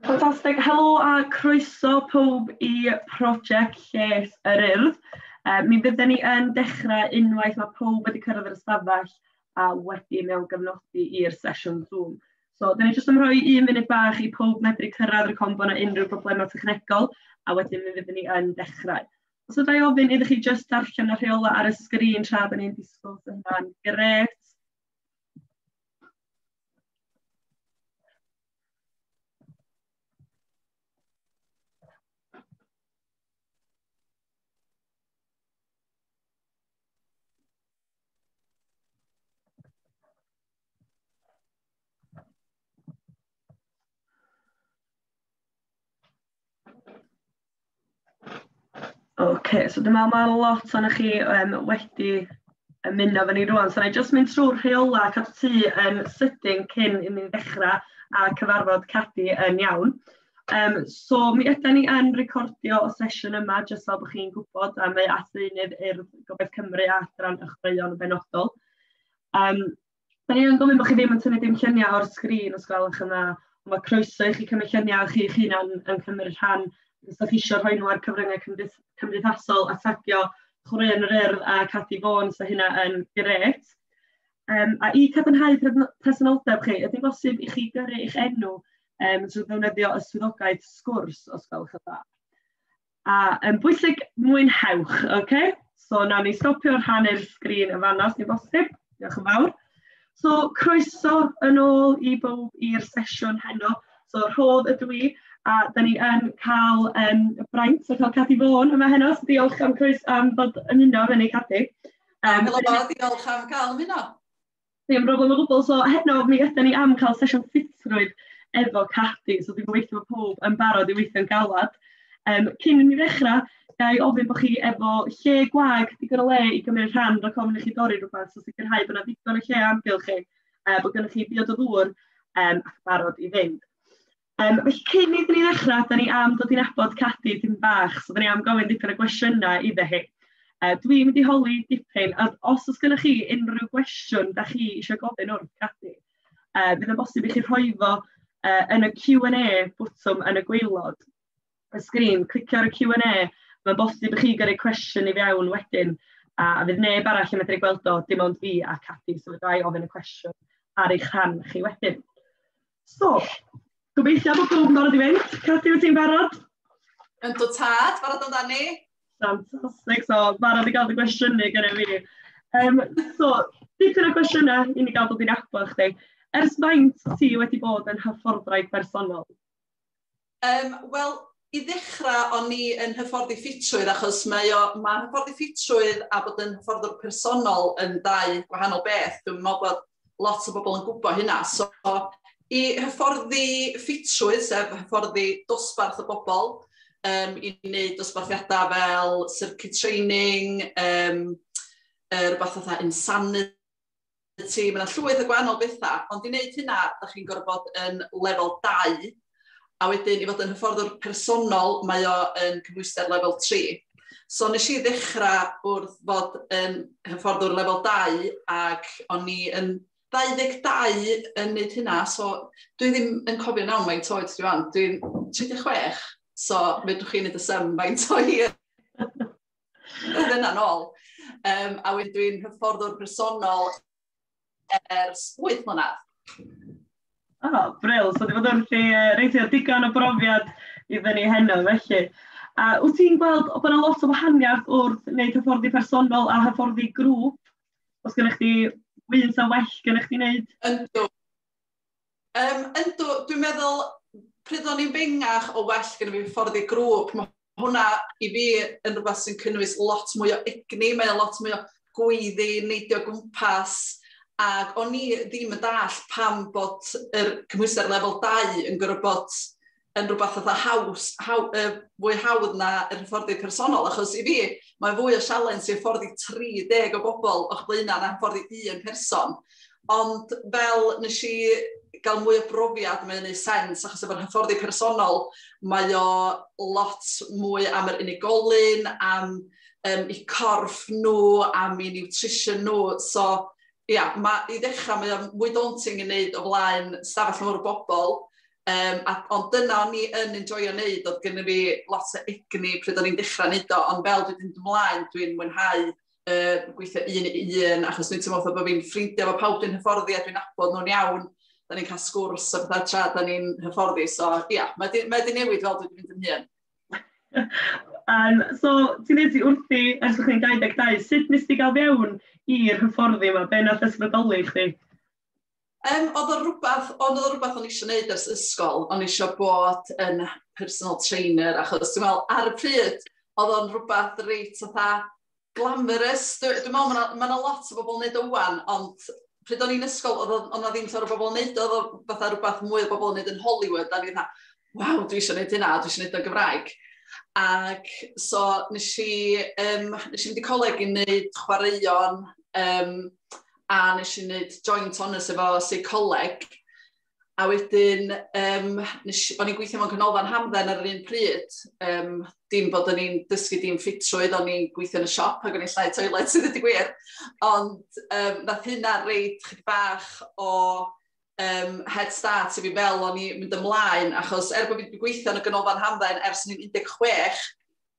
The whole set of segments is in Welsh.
Fantastic. Helo a croeso pawb i Prosiect Lles yr Urdd. Mi fydden ni yn dechrau unwaith mae pawb wedi cyrraedd yr ystafell a wedi mewngofnodi i'r sesiwn Zoom. So, dyn ni jyst yn rhoi un munud bach i pawb medru cyrraedd y combo na unrhyw broblemau technegol, a wedyn mi fyddwn ni yn dechrau. Os ydw i ofyn iddo chi jyst darllen y rheolau ar y sgrin tra da ni'n disgwyl, so hynna'n grêt. Oce, so dwi'n meddwl mae lot ohonoch chi wedi ymuno efo ni rŵan. So na i jyst mynd trwy'r rheolau cadw tŷ yn sydyn cyn i ni ddechrau a cyfarfod Cadi yn iawn. So mi ydan ni yn recordio y sesiwn yma, jyst fel bod chi'n gwybod, a mae at ddeunydd Urdd Gobaith Cymru a adran y chwaraeon yn benodol. Da ni yn gofyn bod chi ddim yn tynnu dim lluniau o'r sgrin os gwelwch yn dda, ond mae croeso i chi cymryd lluniau chi'ch hunan yn cymryd rhan. Os ydych chi eisiau rhoi nhw ar cyfryngau cymdeithasol a tagio Chwaraeon yr Urdd a Cadi Fôn, so hynna yn grêt. A i cadarnhau presenoldeb chi, ydy'n bosib i chi gyrru eich enw trwy ddefnyddio y swyddogaeth sgwrs, os gwelwch yn dda. A yn bwysig, mwynhewch, oce? So, nawn ni stopio rhannu'r sgrin yn fan'na, os di'n bosib. Diolch yn fawr. So, croeso yn ôl i bawb i'r sesiwn heno. So, Rhodd ydw i, a da ni yn cael y braint o cael Cadi Fôn yma heno. So, diolch am croes am fod ymuno efo ni, Cadi. Helo, diolch am gael ymuno. Ddim broblem o gwbl. So, heno mi ydan ni am cael sesiwn ffitrwydd efo Cadi. So, dwi'n gobeithio bod pawb yn barod i weithio'n galad. Cyn i ni ddechrau, ga i ofyn bod chi efo lle gwag, digon o le i gymryd rhan, rhag ofn i chi dorri rhywbeth, so sicrhau bod yna ddigon o lle amgylch chi, bod gennych chi diod o ddŵr ac barod i fynd. Felly cyn iddyn ni ddechrau, da ni am dod i nabod Cadi tipyn bach, so da ni am gofyn dipyn o gwestiynau iddo hi. Dwi'n mynd i holi dipyn, a os oes gennych chi unrhyw gwestiwn da chi eisiau gofyn wrth Cadi, fydd yn bosib i chi rhoi fo yn y Q&A bwtwm yn y gwaelod y sgrin, clicio ar y Q&A, mae'n bosib i chi gyrru cwestiwn i fewn wedyn, a fydd neb arall yn medru gweld o, dim ond fi a Cadi, so fedra i ofyn y cwestiwn ar eich rhan chi wedyn. So, gobeithio bod pawb yn barod i fynd. Cadi, wyt ti'n barod? Yndw tad, barod amdani. Fantastic, so barod i gael dy gwestiynu gyda fi. So, dipyn o gwestiynau i ni gael dod i nabod chdi. Ers faint ti wedi bod yn hyfforddwraig bersonol? Wel, i ddechrau, o'n i yn hyfforddi ffitrwydd, achos mae hyfforddi ffitrwydd a bod yn hyfforddwr personol yn dau gwahanol beth. Dwi'n meddwl bod lot o bobl yn gwybod hynna. So, i hyfforddi ffitrwydd, sef hyfforddi dosbarth o bobl, i wneud dosbarthiadau fel circuit training, rhywbeth fatha insanity, mae yna llwyth o gwahanol bethau, ond i wneud hynna, da chi'n gorfod yn lefel 2, a wedyn i fod yn hyfforddwr personol, mae o yn cymhwyster lefel 3. So nes i ddechrau wrth fod yn hyfforddwr lefel 2, ac o'n i yn 22 yn wneud hynna, so dwi ddim yn cofio nawn faint oed dwi wan, dwi'n 36, so fedrwch chi wneud y sum faint o hir oedd yna nôl. A wedyn dwi'n hyfforddwr personol ers 8 mlynedd. Oh, bril. So, di fod wrthi reithio digon o brofiad i fyny heno, felly. A wyt ti'n gweld bod yna lot o wahaniaeth wrth wneud hyfforddi personol a hyfforddi grŵp? Os gennych chdi un sa'n well gennych chdi wneud? Yndw. Yndw, dwi'n meddwl, pryd o'n i'n bengach o well gennych fi hyfforddi grŵp, mae hwnna i fi yn rhywbeth sy'n cynnwys lot mwy o egni, mae o lot mwy o gweiddi, neidio gwmpas, ac o'n i ddim yn dallt pam bod yr cymhwyster lefel 2 yn gorfod bod yn rhywbeth fatha haws, fwy hawdd na yr hyfforddi personol, achos i fi, mae fwy o sialens i hyfforddi 30 o bobl o'ch blaenau na hyfforddi un person. Ond fel nes i gael mwy o brofiad, mae'n gwneud sens, achos efo'r hyfforddi personol, mae o lot mwy am yr unigolyn, am eu corff nhw, am eu nutrition nhw. So, ia, i ddechrau mae o'n mwy daunting i wneud o flaen stafell mawr o bobl, Ond dyna o'n i yn enjoyo wneud, oedd gennym fi lot o egni pryd o'n i'n dechrau wneud o, ond fel dwi'n mynd ymlaen, dwi'n mwynhau gweithio un i un, achos dwi'n teimlo fatha bod fi'n ffrindiau efo pawb dwi'n hyfforddi a dwi'n nabod nhw'n iawn, da ni'n cael sgwrs a pethau tra da ni'n hyfforddi, so ia, yeah, mae di newid fel dwi'n mynd yn hŷn. So, ti'n dweud ti wrthi ers o'ch chi'n 22, sut nes ti gael fewn i'r hyfforddi yma? Be nath ysbrydoli chdi? Ond oedd o rhywbeth o'n i eisiau gwneud ers ysgol. O'n i eisiau bod yn personal trainer, achos dwi'n meddwl, ar y pryd, oedd o'n rhywbeth reit fatha glamorous. Dwi'n meddwl, ma lot o bobl yn neud o wan, ond pryd o'n i'n ysgol, oedd o'na ddim llawer o bobl yn neud o, oedd o fatha rhywbeth mwy o bobl yn neud yn Hollywood, a ni'n fatha, "Waw, dwi eisiau neud hynna, dwi eisiau neud o'n Gymraeg." Ac so nes i fynd i coleg i wneud chwaraeon, a nes i wneud joint honours efo seicoleg. A wedyn, o'n i'n gweithio mewn canolfan hamdden ar yr un pryd. Dim bod o'n i'n dysgu dim ffitrwydd, o'n i'n gweithio yn y siop ac o'n i'n llau toilet, sydd wedi gwir. Ond nath hynna reit chydig bach o head start i fi fel o'n i'n mynd ymlaen, achos er bod fi wedi gweithio yn y ganolfan hamdden ers o'n i'n 16,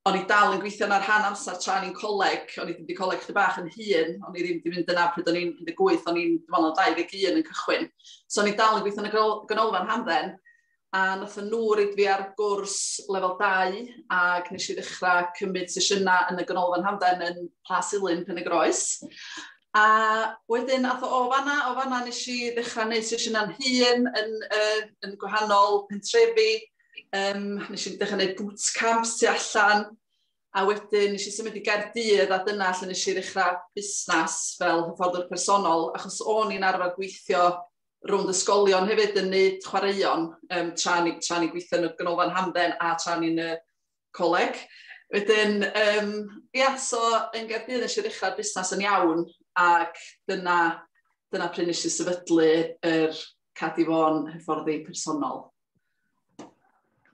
o'n i dal yn gweithio ar rhan amser tra o'n i'n coleg, o'n i ddim wedi coleg chydig bach yn hŷn, o'n i ddim wedi mynd yna pryd o'n i'n 18, o'n i'n, dwi'n meddwl, 21 yn cychwyn. So o'n i dal yn gweithio yn y ganolfan hamdden, a nath nhw roid fi ar gwrs lefel 2, ac nes i ddechrau cymryd sesiynau yn y ganolfan hamdden yn Plas Ilyn, Pen y Groes. A wedyn, ath o fanna nes i ddechrau gwneud sesiynau'n hun yn gwahanol pentrefi. Nes i ddechrau gwneud bootcamps tu allan. A wedyn nes i symud i Gaerdydd a dyna lle nes i ddechrau busnes fel hyfforddwr personol, achos o'n i'n arfer gweithio rownd ysgolion hefyd yn neud chwaraeon tra ni gweithio yn y ganolfan hamdden a tra ni'n y coleg. Wedyn, ia, so yn Gaerdydd nes i ddechrau'r busnes yn iawn ac dyna pryd nes i sefydlu yr Cadi Fôn Hyfforddi Personol.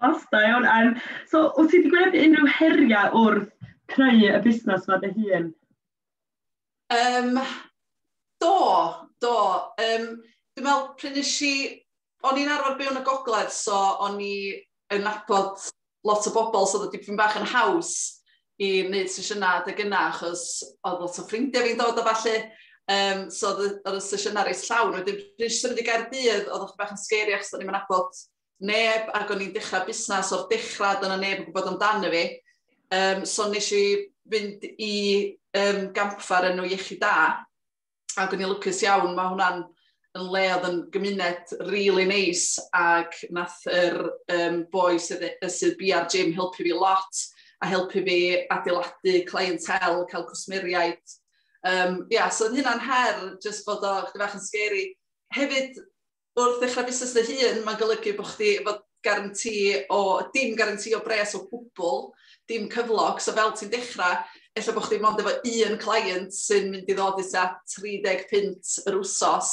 Class, da iawn. So, wyt ti wedi gwneud unrhyw heriau wrth creu y busnes yma dy hun? Do, do. Dwi'n meddwl, pryd nes i... O'n i'n arfer byw yn y gogledd, so o'n i yn nabod lot o bobl, so oedd o dipyn bach yn haws i wneud sesiynau adeg yna, achos oedd lot o ffrindiau fi'n dod o falle. So oedd y sesiynau reit llawn. Wedyn, pryd nes i symud i Gaerdydd, oedd o bach yn scary, achos o'n i'n nabod neb, ac o'n i'n dechrau busnes o'r dechrau, dyna neb yn gwybod amdano fi. So nes i fynd i gampfa o'r enw Iechyd Da, ac o'n i'n lwcus iawn, mae hwnna'n yn le oedd yn gymuned really nice, ac nath yr boi sydd bia'r gym helpu fi lot, a helpu fi adeiladu clientele, cael cwsmeriaid. Yeah, so oedd hynna'n her, just bod o chydig bach yn scary. Hefyd, wrth ddechrau busnes dy hun, mae'n golygu bod chdi fod guarantee o, dim guarantee o bres o gwbl, dim cyflog, so fel ti'n dechrau, ella bod chdi mond efo un client sy'n mynd i ddod i tua 30 punt yr wsos,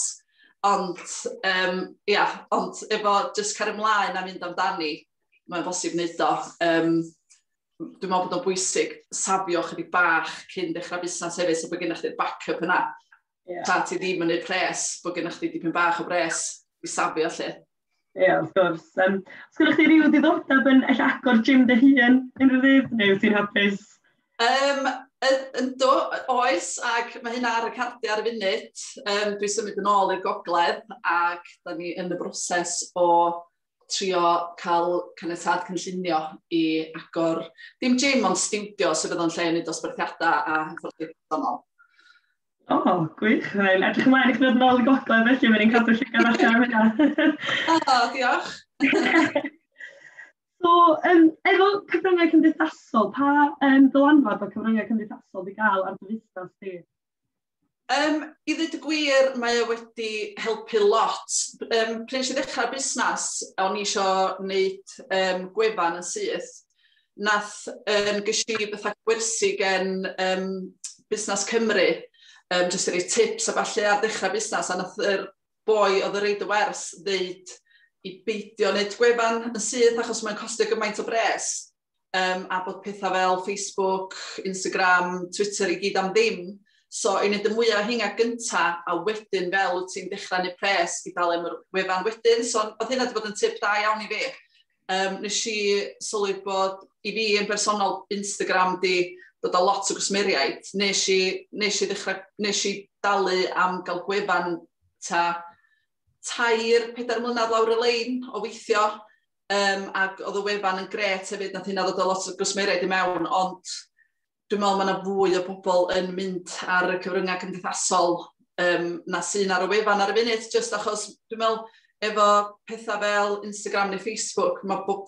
ond, ia, ond efo just cario ymlaen a mynd amdani, mae'n bosib wneud o. Dwi'n meddwl bod o'n bwysig safio chydig bach cyn dechrau busnes hefyd, so bod gennych chdi'r backup yna. Ta ti ddim yn neud pres, bod gennych chdi dipyn bach o bres i safio lle. Ie, yeah, wrth gwrs. Os gennych chi ryw ddiddordeb yn ella agor gym dy hun unrhyw ddydd, neu wyt ti'n hapus? Yndw, oes, ac mae hynna ar y cardiau ar y funud. Dwi'n symud yn ôl i'r gogledd ac da ni yn y broses o trio cael caniatâd cynllunio i agor, dim gym ond stiwdio sydd fydd o'n lle i wneud dosbarthiadau a hyfforddi personol. O, oh, gwych. Mae'n edrych ymlaen i chdi ddod nôl i gogledd felly, mae'n cadw llygad allan am hynna. O, diolch. So, efo cyfryngau cymdeithasol, pa dylanwad o cyfryngau cymdeithasol di gael ar dy fusnes di? I ddweud y gwir, mae o wedi helpu lot. Pryd nes i ddechrau'r busnes, o'n i eisiau gwneud gwefan yn syth. Nath ges i fatha gwersi gen Busnes Cymru, jyst i roi tips a falle ar ddechrau busnes, a nath yr boi oedd yn reid y wers ddeud i beidio wneud gwefan yn syth achos mae'n costio gymaint o bres. A bod pethau fel Facebook, Instagram, Twitter i gyd am ddim. So, i wneud y mwyaf hinga gynta, a wedyn fel wyt ti'n dechrau neud pres i dalu am yr wefan wedyn. So, oedd hynna wedi bod yn tip da iawn i fi. Nes i sylwi bod i fi yn bersonol Instagram di dod â lot o gwsmeriaid. Nes i ddechrau, nes i dalu am gael gwefan ta 3, 4 mlynedd lawr y lein o weithio. Ac oedd y wefan yn gret hefyd, nath hynna ddod â lot o gwsmeriaid i mewn, ond dwi'n meddwl mae yna fwy o bobl yn mynd ar y cyfryngau cymdeithasol na sy'n ar y wefan ar y funud, just achos dwi'n meddwl efo pethau fel Instagram neu Facebook,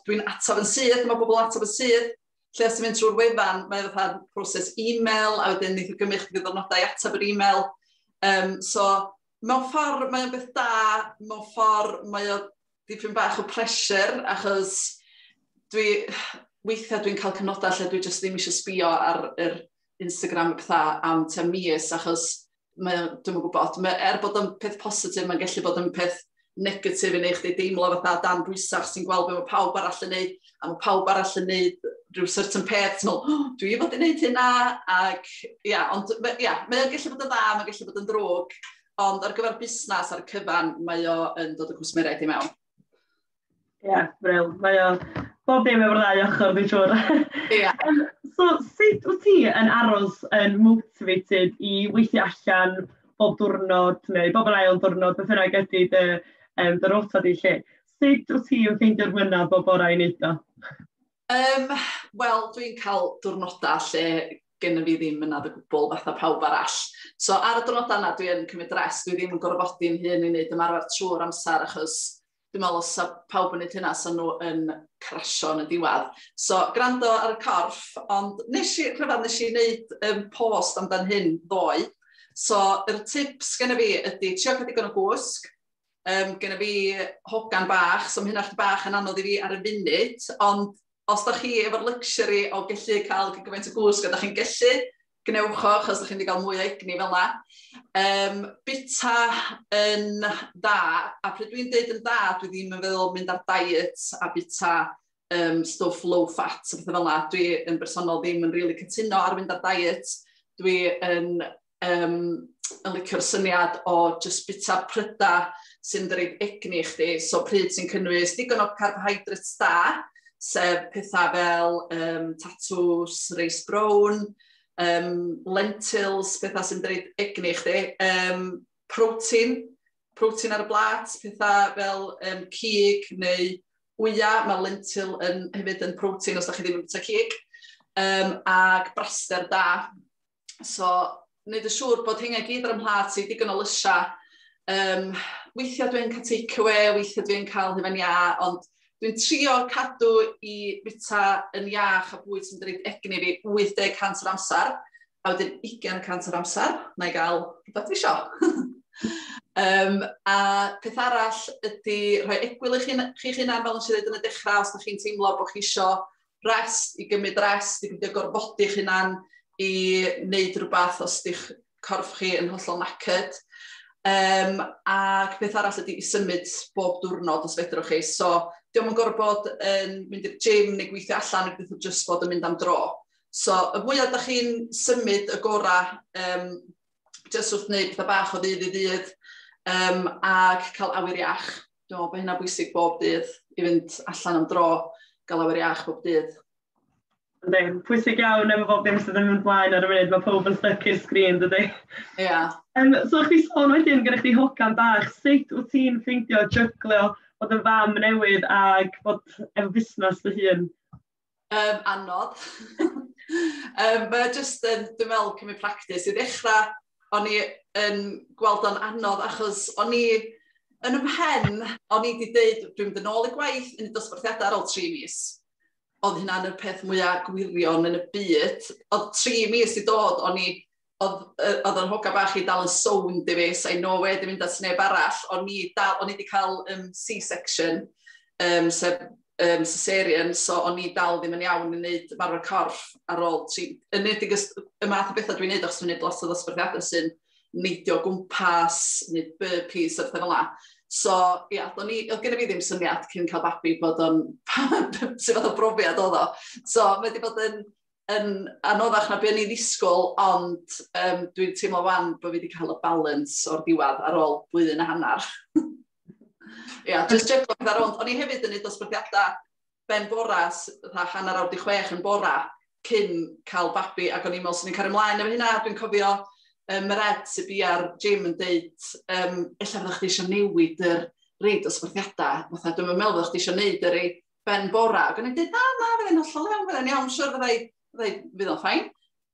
dwi'n atab yn syth, mae bobl yn atab yn syth. Lle os ti'n mynd trwy'r wefan, mae fatha proses e-mail, a wedyn neith o gymryd chdi ddwrnodau atab yr e-mail. So, mewn ffordd mae o'n beth da, mewn ffordd mae o dipyn bach o pressure, achos weithiau dwi'n cael cyfnodau lle dwi jyst ddim eisiau sbio ar yr Instagram a pethau am tua mis, achos mae, dwi'm yn gwybod, mae, er bod o'n peth positif, mae'n gallu bod yn peth negatif i wneud chdi deimlo fatha dan bwysau, achos ti'n gweld beth mae pawb arall yn neud, a mae pawb arall yn neud rhyw certain peth, ti'n meddwl, "Oh, dwi fod i wneud hynna," ac ia, ond ia, mae o'n gallu bod yn dda, mae'n gallu bod yn ddrwg, ond ar gyfer busnes ar y cyfan, mae o yn dod o cwsmeriaid i mewn. Ie, yeah, brill. Mae o bob dim efo'r ddau ochr, dwi'n siŵr. Ia. So, sut wyt ti yn aros yn motivated i weithio allan bob diwrnod neu bob yn ail diwrnod, beth bynnag ydy dy rota di lle? Sut wyt ti yn ffeindio'r mynadd bob bora i wneud o? Wel, dwi'n cael diwrnodau lle gen i fi ddim mynadd o gwbl fatha pawb arall. So ar y diwrnodau yna dwi yn cymryd rest, dwi ddim yn gorfodi'n hun i wneud ymarfer trwy'r amser, achos dwi'n meddwl os sa pawb yn gwneud hynna, sa nhw yn crasio yn y diwedd. So, gwrando ar y corff, ond nes i, rhyfedd, nes i wneud post amdan hyn ddoe. So, yr tips gen i fi ydy trio cael digon o gwsg. Gen i fi hogan bach, so mae hynna chydig bach yn anodd i fi ar y funud, ond os da chi efo'r luxury o gallu cael gymaint o gwsg a da chi'n gallu, gnewch o, achos da chi'n mynd i gael mwy o egni fel 'na. Bita yn dda, a pryd dwi'n deud yn dda, dwi ddim yn feddwl mynd ar diet a bita stwff low fat a pethau fel 'na. Dwi yn bersonol ddim yn really cytuno ar fynd ar diet. Dwi yn licio'r syniad o just bita pryda sy'n dweud egni i chdi. So pryd sy'n cynnwys digon o carbohydrates da, sef pethau fel tatws, reis brown, lentils, pethau sy'n dweud egni i chdi, protein, protein ar y blat, pethau fel cig neu wya, mae lentil hefyd yn protein os da chi ddim yn bwyta cig, ag braster da. So, wneud yn siŵr bod hynna gyd ar 'y mhlat i, digon o lysia. Weithiau dwi'n cael takeaway, weithiau dwi'n cael hufen iâ, ond dwi'n trio cadw i bita yn iach a bwyd sy'n dweud egni fi 80% o'r amser, a wedyn 20% o'r amser, na i gael rhywbeth dwi isio. A peth arall ydy rhoi egwyl i chi'ch hunan, fel nes i ddweud yn y dechrau, os ydych chi'n teimlo bod chi isio rest, i gymryd rest, i beidio gorfodi'ch hunan i wneud rhywbeth os ydych corff chi yn hollol knackered. Ac peth arall ydy i symud bob diwrnod os fedrwch chi. So, dio'm yn gorfod yn mynd i'r gym neu gweithio allan, neu beth, just bod yn mynd am dro. So, y fwyaf ydych chi'n symud y gorau, just wrth wneud pethau bach o ddydd i ddydd, ac cael awyr iach. Dwi'n meddwl bod hynna bwysig bob dydd, i fynd allan am dro, gael awyr iach bob dydd. Yndi, pwysig iawn efo bob dim sydd yn mynd mlaen ar y funud, mae pawb yn stuck i'r sgrin, dydy? Ia. Yeah. So chdi sôn wedyn, gyda chdi hogan bach, sut wyt ti'n ffeindio jyglio bod yn fam newydd ag bod efo busnes dy hun? Anodd. Mae just yn, dwi'n meddwl, cymryd practice. I ddechrau, o'n i yn gweld o'n anodd achos o'n i yn 'y mhen, o'n i wedi dweud, dwi'n mynd yn ôl i gwaith yn y dosbarthiadau ar ôl 3 mis. Oedd hynna'n y peth mwyaf gwirion yn y byd. Oedd 3 mis i dod, o'n i, oedd yr hoga bach i dal yn sownd i fi, so no way di mynd at neb arall. O'n i wedi cael C-section, sef cesarean, so o'n i dal ddim yn iawn i wneud ymarfer corff ar ôl tri. Yn enwedig y math o bethau dwi'n neud, achos dwi'n neud lot o ddosbarthiadau sy'n neidio gwmpas, neud burpees a pethau fel 'na. So, ia, oedd gen i fi ddim syniad cyn cael babi bod o'n, sut fath o brofiad oedd o. So, mae wedi bod yn yn anoddach na be o'n i ddisgwyl, ond dwi'n teimlo wan bod fi wedi cael y balance o'r diwedd ar ôl blwyddyn a hanner. Ia, yeah, just jyglo pethau rownd. O'n i hefyd yn neud dosbarthiadau ben bora, fatha 5:30 yn bora, cyn cael babi, ac o'n i'n meddwl swn i'n cario ymlaen efo hynna. Dwi'n cofio Mered sy'n bia'r gym yn deud, ella fyddech chdi eisiau newid yr rei dosbarthiadau, fatha dwi'n meddwl fyddech chdi eisiau neud yr rei ben bora. Ac o'n i'n deud, na, na, fydde'n hollol iawn, fydde'n iawn, siwr fyddai, fydd o'n fine.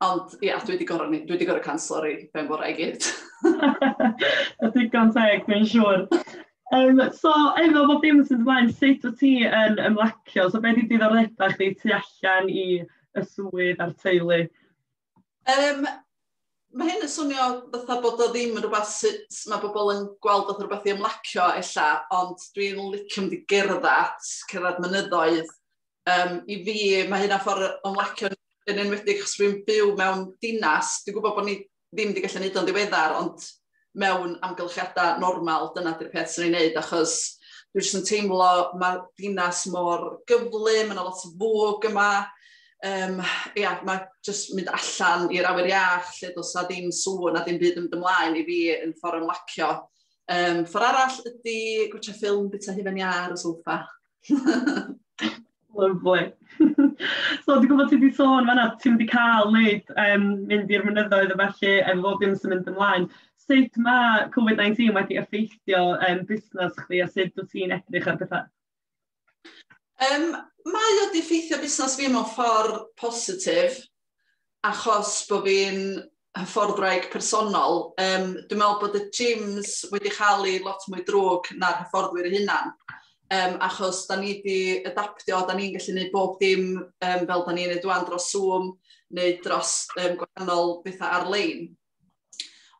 Ond ia, dwi wedi gorfod canslo rei ben bora i gyd. Y digon teg, dwi'n siŵr. So, efo bob dim sy'n ymlaen, sut wyt ti yn ymlacio? So, be di diddordebau chdi tu allan i y swydd a'r teulu? Mae hyn yn swnio fatha bod o ddim yn rhywbeth sydd mae bobl yn gweld fatha rhywbeth i ymlacio ella, ond dwi'n licio mynd i gerdded, cerdded mynyddoedd. I fi, mae hynna ffordd o ymlacio, yn enwedig achos dwi'n byw mewn dinas. Dwi'n gwybod bod ni ddim wedi gallu neud o'n ddiweddar, ond mewn amgylchiadau normal, dyna di'r peth sy'n ei wneud, achos dwi jyst yn teimlo mae dinas mor gyflym, mae yna lot o fwg yma. Ia, mae jyst mynd allan i'r awyr iach, lle does na ddim sŵn a dim byd yn mynd ymlaen, i fi yn ffordd ymlacio. Ffordd arall ydy gwatshio ffilm, bita hufen iâ ar y soffa. Lovely. So, dwi'n gwybod ti wedi sôn fan'na, ti'n wedi cael wneud, mynd i'r mynyddoedd a felly, efo bob dim sy'n mynd ymlaen. Sut mae Covid-19 wedi effeithio busnes chdi a sut wyt ti'n edrych ar bethau? Mae o wedi effeithio busnes fi mewn ffordd positif, achos bod fi'n hyfforddwraig personol. Dwi'n meddwl bod y gyms wedi chael ei lot mwy drwg na'r hyfforddwyr eu hunan. Achos da ni wedi adaptio, da ni'n gallu gwneud bob dim fel da ni'n neud wan dros Zoom neu dros gwahanol bethau ar-lein.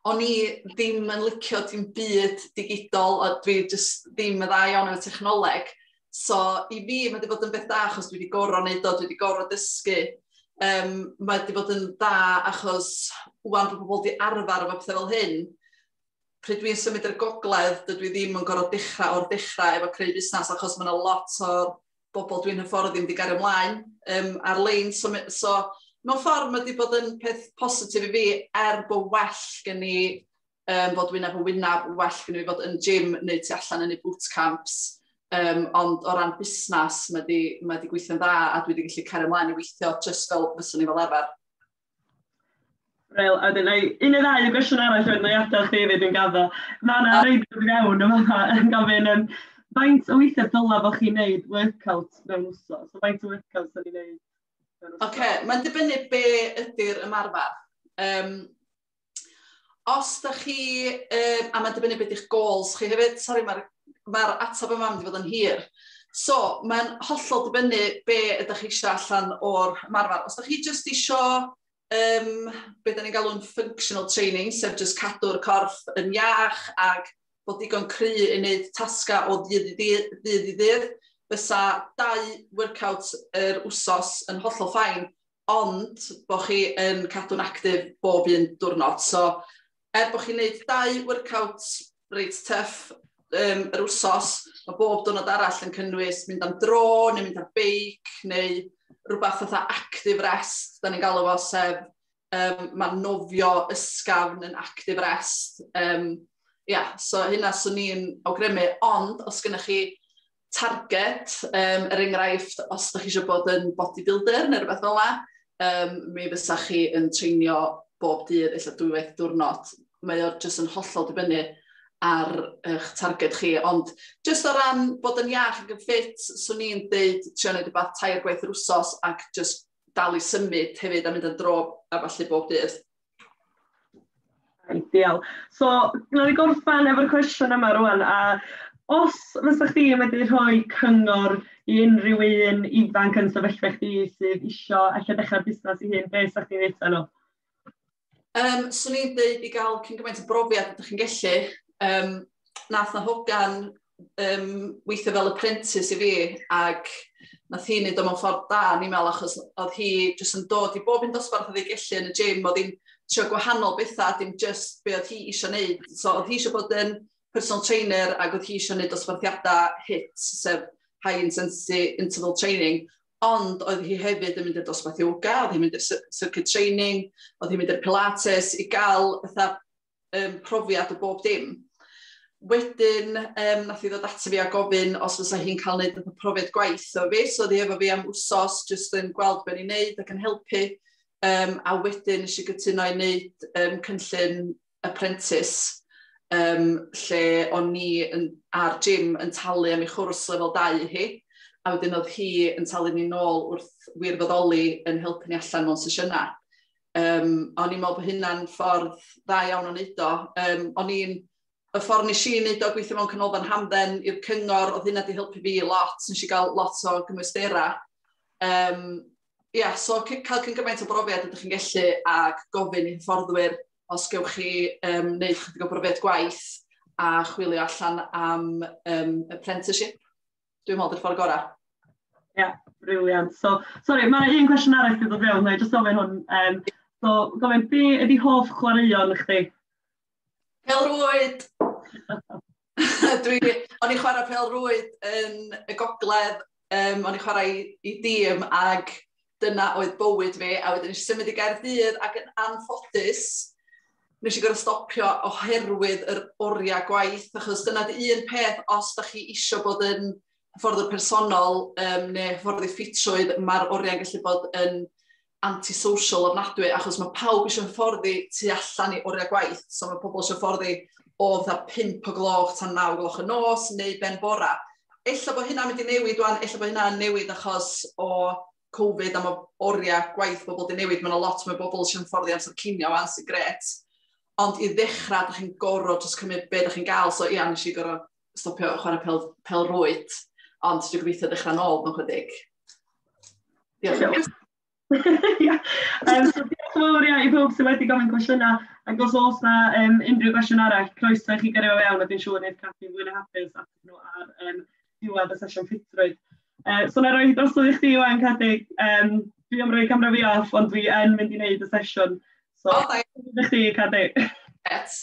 O'n i ddim yn licio dim byd digidol, a dwi just ddim yn dda iawn efo technoleg. So, i fi, mae wedi bod yn beth da achos dwi wedi gorfod wneud o, dwi wedi gorfod dysgu. Mae wedi bod yn dda achos wan bod pobl wedi arfer efo pethau fel hyn, pryd dwi'n symud i'r gogledd, dydw i ddim yn gorfod dechrau o'r dechrau efo creu busnes, achos mae yna lot o'r bobl dwi'n hyfforddi wedi gario ymlaen ar-lein. So, mewn ffordd mae wedi bod yn peth positif i fi, er bod well gen i bod wyneb yn wyneb, well gen i fi fod yn gym neu tu allan yn ei bootcamps. Ond o ran busnes, mae di gweithio'n dda a dwi wedi gallu cario ymlaen i weithio just fel fyswn i fel arfer. Wel, a wedyn, un neu ddau o gwestiwn arall wedyn, na i adael chdi hefyd, dwi'n gaddo. Mae yna rei dod i fewn yma yn gofyn, faint o weithiau dylai fo chi'n neud workout mewn wsos? So, faint o workouts da ni'n neud mewn wsos? Oce, mae'n dibynnu be ydy'r ymarfer. Os da chi, a mae'n dibynnu beth ydych goals chi hefyd, sori, mae'r ateb yma mynd i fod yn hir. So, mae'n hollol dibynnu be ydych chi eisiau allan o'r ymarfer. Os da chi jyst isio be da ni'n galw'n functional training, sef jyst cadw'r corff yn iach ac bod digon cry i wneud tasga o ddydd i ddydd, ddydd i ddydd, fysa dau workout yr wsos yn hollol fine, ond bod chi yn cadw'n actif bob un diwrnod. So, er bod chi'n gwneud dau workout reit tough yr wsos, mae bob diwrnod arall yn cynnwys mynd am dro, neu mynd ar beic, neu rhywbeth fatha active rest, da ni'n galw fo, sef mae nofio ysgafn yn active rest. Yeah, so hynna swn i'n awgrymu, ond os gennych chi target, er enghraifft, os ydych chi eisiau bod yn bodybuilder neu rhywbeth fel yna, mi fysa chi yn treinio bob dydd, ella dwywaith diwrnod. Mae o jyst yn hollol dibynnu ar eich target chi, ond jyst o ran bod yn iach ac yn ffit, swn i'n deud trio neud rhywbeth tair gwaith yr wsos ac jyst dal i symud hefyd a mynd yn dro a falle bob dydd. Ideal. So, gwnawn ni gorffan efo'r cwestiwn yma rwan, a os fysa chdi yn medru rhoi cyngor i unrhyw un ifanc yn sefyllfa chdi sydd isio ella dechrau busnes i hun, beth sa chdi'n dweud nhw? Swn i'n dweud i gael cyn gymaint o brofiad ydych chi'n gallu. Nath na hogan weithio fel apprentice i fi, ac nath hi wneud o mewn ffordd da, ni'n meddwl, achos oedd hi jyst yn dod i bob un dosbarth oedd hi gallu yn y gym, oedd hi'n trio gwahanol bethau, dim just be oedd hi eisiau wneud. So oedd hi eisiau bod yn personal trainer ac oedd hi eisiau wneud dosbarthiadau HIIT, sef High Intensity Interval Training. Ond oedd hi hefyd yn mynd i'r dosbarth yoga, oedd hi'n mynd i'r circuit training, oedd hi'n mynd i'r pilates i gael fatha profiad o bob dim. Wedyn, nath hi ddod ato fi a gofyn os fysa hi'n cael neud fatha profiad gwaith o fi. So oedd hi efo fi am wsos, jyst yn gweld be ni'n neud ac yn helpu. A wedyn nes i gytuno i wneud cynllun apprentice, lle o'n ni ar gym yn talu am ei chwrs lefel 2 i hi. A wedyn oedd hi yn talu ni nôl wrth wirfoddoli yn helpu ni allan mewn sesiynau. O'n i'n meddwl bod hynna'n ffordd dda iawn o wneud o. Y ffordd nes i wneud o, gweithio mewn canolfan hamdden i'r cyngor, oedd hynna wedi helpu fi lot. Nes i gael lot o gymwysterau. Ia, so cael cyn gymaint o brofiad ydych chi'n gallu ac gofyn i hyfforddwyr os gewch chi wneud chydig o brofiad gwaith a chwilio allan am apprenticeship. Dwi'n meddwl dy'r ffordd gorau. Ie, yeah, brilliant. So, sorry, mae yna un cwestiwn arall wedi dod fewn, na i jyst ofyn hwn. So, gofyn, be ydy hoff chwaraeon chdi? Pêl-rwyd! O'n i'n chwarae pêl-rwyd yn y gogledd, o'n i'n chwarae i dîm ac dyna oedd bywyd fi, a wedyn nes i symud i Gaerdydd ac yn anffodus, nes i gorfod stopio oherwydd yr oriau gwaith, achos dyna di un peth os da chi isio bod yn hyfforddwr personol neu hyfforddi ffitrwydd, mae'r oriau'n gallu bod yn antisocial ofnadwy, achos mae pawb eisiau hyfforddi tu allan i oriau gwaith, so mae pobl eisiau hyfforddi o fatha 5 o gloch tan 9 gloch y nos neu ben bora. Ella bod hynna'n mynd i newid wan, ella bod hynna'n newid achos o Covid a mae oriau gwaith bobl wedi newid, mae yna lot mwy o bobl sy'n hyfforddi amser cinio wan sy'n gret. Ond i ddechrau, da chi'n gorfod jyst cymryd be da chi'n gael, so ia, nes i gorfod stopio chwarae pêl-rwyd, ond dwi'n gobeithio dechrau nôl mewn chydig. Diolch. Ia. So diolch yn fawr ia, i bawb sydd wedi gofyn cwestiynau, ac os oes na unrhyw gwestiwn arall, croeso i chi gyrru o fewn, a dwi'n siŵr wneud Cadi fwy na hapus ateb nhw ar diwedd y sesiwn ffitrwydd. So na roi drosodd i chdi wan, Cadi. Dwi am roi camera fi off, ond dwi yn mynd i wneud y sesiwn. So, O, da i chdi, Cadi. Gret.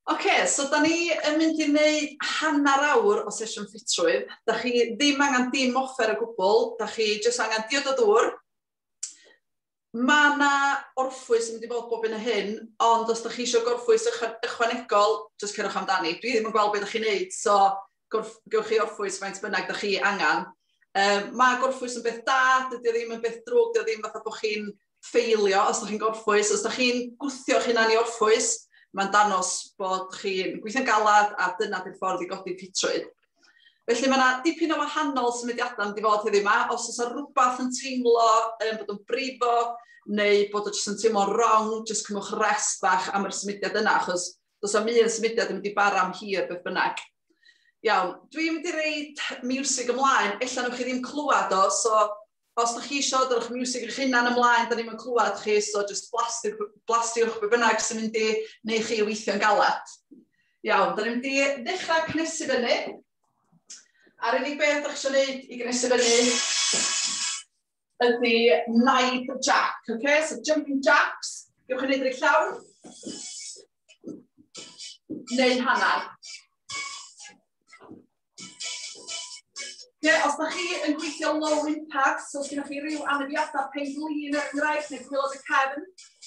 Oce, so da ni yn mynd i wneud hanner awr o sesiwn ffitrwydd. Da chi ddim angen dim offer o gwbl, da chi jyst angen diod o ddŵr. Mae yna orffwys yn mynd i fod bob un o hyn, ond os da chi eisiau gorffwys ychwanegol, jyst cerwch amdani. Dwi ddim yn gweld beth da chi'n neud, so gewch chi orffwys faint bynnag da chi angen. Mae gorffwys yn beth da, dydy o ddim yn beth drwg, dydy o ddim fatha bod chi'n ffeilio os da chi'n gorffwys. Os da chi'n gwthio chi'ch hunan i orffwys, mae'n danos bod chi'n gweithio'n galad a dyna di'r ffordd i godi ffitrwydd. Felly mae yna dipyn o wahanol symudiadau yn mynd i fod heddiw yma. Os oes yna rhywbeth yn teimlo bod yn brifo neu bod o jyst yn teimlo'n wrong, jyst cymwch rest bach am yr symudiad yna, achos does am un symudiad yn mynd i bara am hir beth bynnag. Iawn, dwi'n mynd i roid music ymlaen, ella newch chi ddim clywed o, so os ydych chi eisiau dod o'ch music eich hunan ymlaen, da ni'n clywed chi, so just blastiwch be bynnag sy'n mynd i neu chi weithio'n galad. Iawn, da ni'n mynd i ddechrau cnesu fyny. A'r unig beth ydych chi eisiau gwneud i gnesu fyny ydy naid jack, okay? So jumping jacks, gewch chi wneud yr llawn, neu hanner. Okay, os da chi yn gweithio low impact, so os gennych chi ryw anafiadau pen-glin er enghraifft, neu gwaelod y cefn,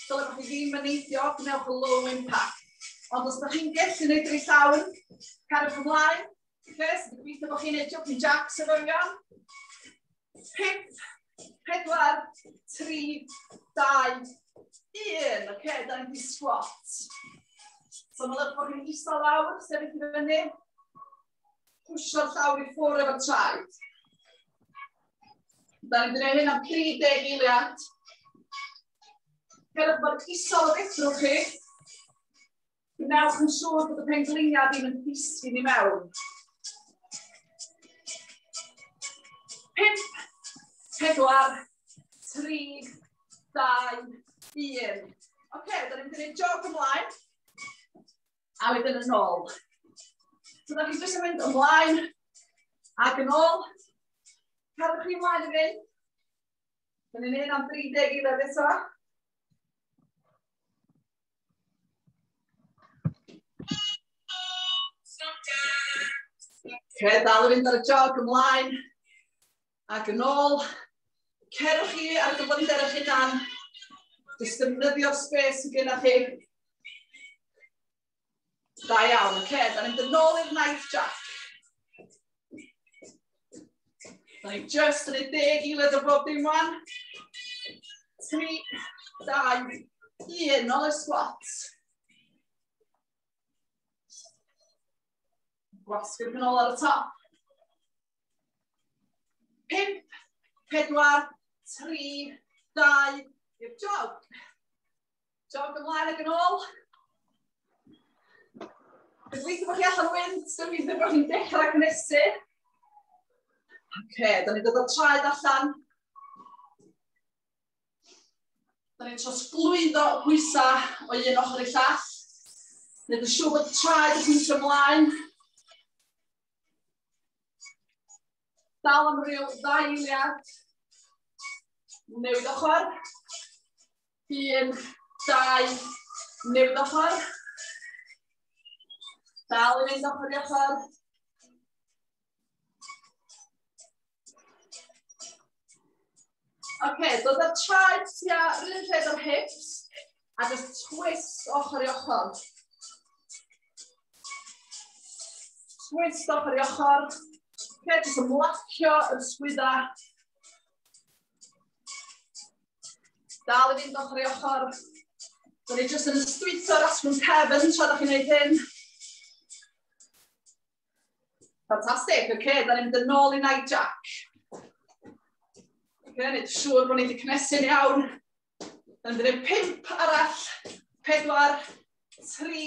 dyle bod chi ddim yn neidio, gwnewch y low impact. Ond os da chi'n gallu gwneud yr llawn, cariwch ymlaen. Okay, so dwi'n gobeithio bod chi'n gwneud jumping jacks efo fi. 5, 4, 3, 2, 1. Okay, da ni'n di squat. So mae'n bod chi'n eistedd lawr, sefyll i fyny. Pwsio'r llawr i ffwrdd efo'r traed. Da ni'n gwneud hyn am 30 eiliad. Cerwch mor isel o fedrwch chi. Gwnewch yn siŵr bod y pengliniau ddim yn disgyn i mewn. 5, 4, 3, 2, 1. Oce, da ni'n mynd i wneud jog ymlaen. A wedyn yn ôl. So da chi jyst yn mynd ymlaen ac yn ôl. Cadwch chi ymlaen i fynd. Da ni'n un am 30 eiliad eto. Okay, dal i fynd ar y jog ymlaen Ac yn ôl. Cerwch chi ar gyflymder eich hunan. Jyst defnyddio'r space sydd gennych chi. Da iawn, oce. Da ni'n mynd yn ôl i'r knife jack. Da ni just yn ei 10 eiliad o bob dim wan. 3, 2, 1, nôl i'r squat. Gwasgu'r pen ôl ar y top. 5, 4, 3, 2, i'r jog. Jog ymlaen ac yn ôl. Gobeithio bod chi allan o wynt, gobeithio bod chi'n dechrau cynnesu. Oce, da ni'n dod o'r traed allan. Da ni'n trosglwyddo pwysau o un ochr i'r llall. Gwneud yn siŵr bod y traed yn pwysio ymlaen. Dal am ryw 2 eiliad. Newid ochr. 1, 2, newid ochr. Dal i fynd ochr i ochr. Oce, dod â'r traed tua yr un lled o'r hips a just twist ochr i ochr. Twist ochr i ochr. Oce, jyst ymlacio yr sgwydda. Dal i fynd ochr i ochr. Da ni jyst yn ystwytho'r asgwrn cefn tra da chi'n gwneud hyn. Fantastic, oce, da ni'n mynd yn ôl i night jack. Oce, neud siŵr bod ni wedi cynnesu'n iawn. Da ni'n mynd 5 arall, 4, 3,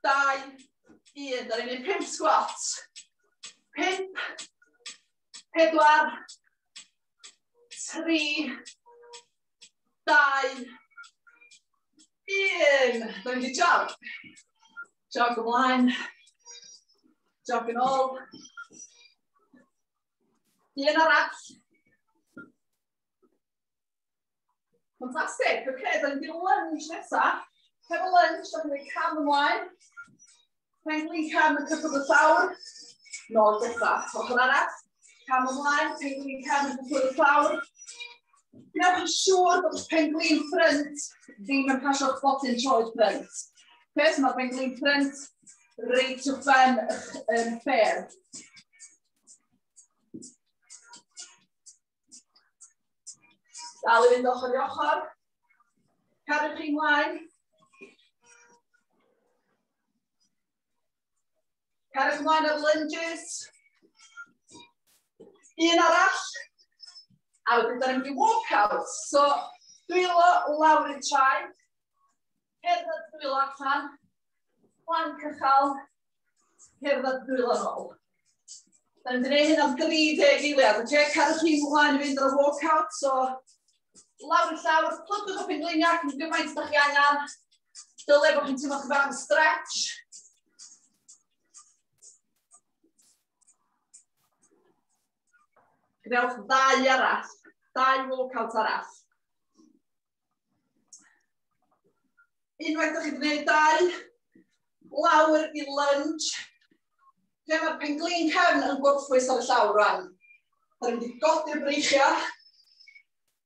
2, 1. Da ni'n mynd 5 squat. 5, 4, 3, 2, 1. Da ni'n mynd i jog. Jog ymlaen. Jog yn ôl. Un arall. Fantastic. Oce, da ni'n mynd i lunge nesaf. Hefo lunge, da ni'n mynd cam ymlaen. Penglin cam yn cyffwrdd y llawr. Nôl dechrau. Ochr arall. Cam ymlaen, penglin cam yn cyffwrdd y llawr. Gwnewch yn siŵr bod eich penglin ffrynt ddim yn pasio'ch botyn troed ffrynt. Okay, so mae'r penglin ffrynt reit uwch ben eich ffer. Dal i fynd ochr i ochr. Cadwch chi ymlaen. Cadwch ymlaen ar lunges. Un arall. A wedyn, da ni'n mynd i walkout. So, dwylo lawr i'r traed. Cerdded dwylo allan. Plank uchel. Cerdded dwylo nôl. Da ni'n mynd i wneud hyn am 30 eiliad. Okay? Cadwch chi ymlaen i fynd ar y walkout. So, lawr i'r llawr, plygwch y pengliniau ac yn gymaint da chi angen. Dyle bod chi'n teimlo chydig bach yn stretch. Gwnewch 2 arall, 2 walkout arall. Unwaith ydych chi wedi gwneud 2, lawr i lunge. Lle mae'r penglin cefn yn gorffwys ar y llawr rwan. Da ni'n mynd i godi'r breichiau,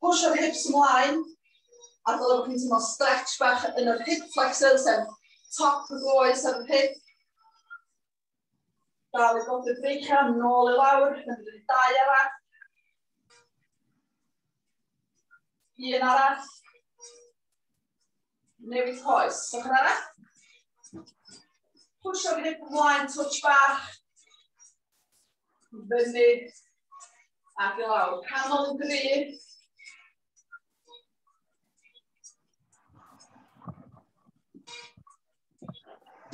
pwsio'r hips ymlaen, a dyle bod chi'n teimlo stretch bach yn yr hip flexors, sef top y goes ar yr hip. Dal i godi'r breichiau, nôl i lawr, da ni'n mynd i wneud 2 arall. Un arall. Newid coes. Ochr arall. Pwsio'r hip ymlaen, touch bach. Fyny. Ac i lawr. Canol yn gryf.